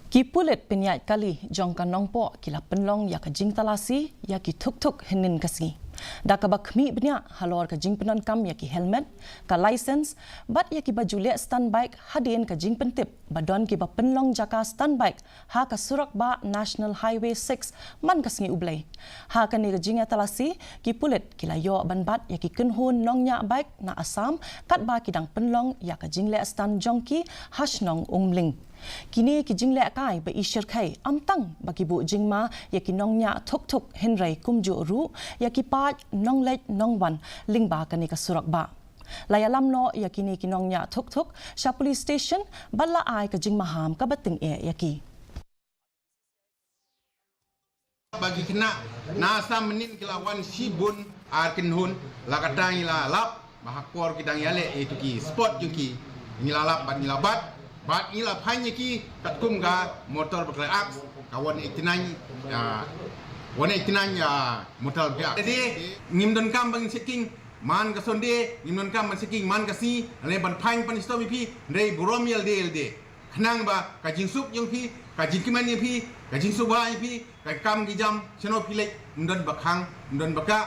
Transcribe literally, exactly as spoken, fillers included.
Ki pulit pynïaid kali jong ka Nongpoh ki la pynlong ïa ka jingtalasi ïa ki thuk-thuk hynnin ka sngi, da kaba khmih bniah halor ka jingpyndonkam ïa ki helmet, ka license bad ïa kiba ju leh stunt bike hadien ka jingpyntip ba don kiba pynlong jaka stunt bike ha ka surok bah National Highway six man ka sngi U Blei. Ha kane ka jingïatalasi, ki pulit ki la ïoh ban bat ïa ki kynhun nongñiah bike na Assam katba ki dang pynlong ïa ka jingleh stunt jong ki ha shnong Umling. Kine ki jinglehkai ba i shyrkhei ym tang ba ki buh jingma ïa ki nongñiah thuk-thuk hynrei kumjuh ruh ïa ki paid nongleit nongwan lyngba kane ka surok bah. La ïalam noh ïa kine ki nongñiah thuk-thuk sha police station bad la ai ka jingmaham kaba tyngeh ïa ki. Ba ki khynnah na Assam mynnin ki la wan shibun ar kynhun, la katta ngi la lap ba ha ka por ki dang ïaleh ïa kito ki sport jong ki, ngi la lap bad ngi la bat bad ngi la phanh ïa ki katkum ka motor ba khleh aks, ka one eighty nine, ah, one eighty nine, ah, motor ba khleh aks. Te ngim donkam ban shaking man ka Sunday, ngim donkam ban shaking man ka sngi, lane ban phanh ban stop ïa phi, hynrei burom ïa lade ïa lade. Khnang ba ka jingsuk jong phi, ka jingkmen jong phi, ka jingsuk ba jong phi, ka kam ki jam, shano phi leit, ym don ba khang, ym don ba kah,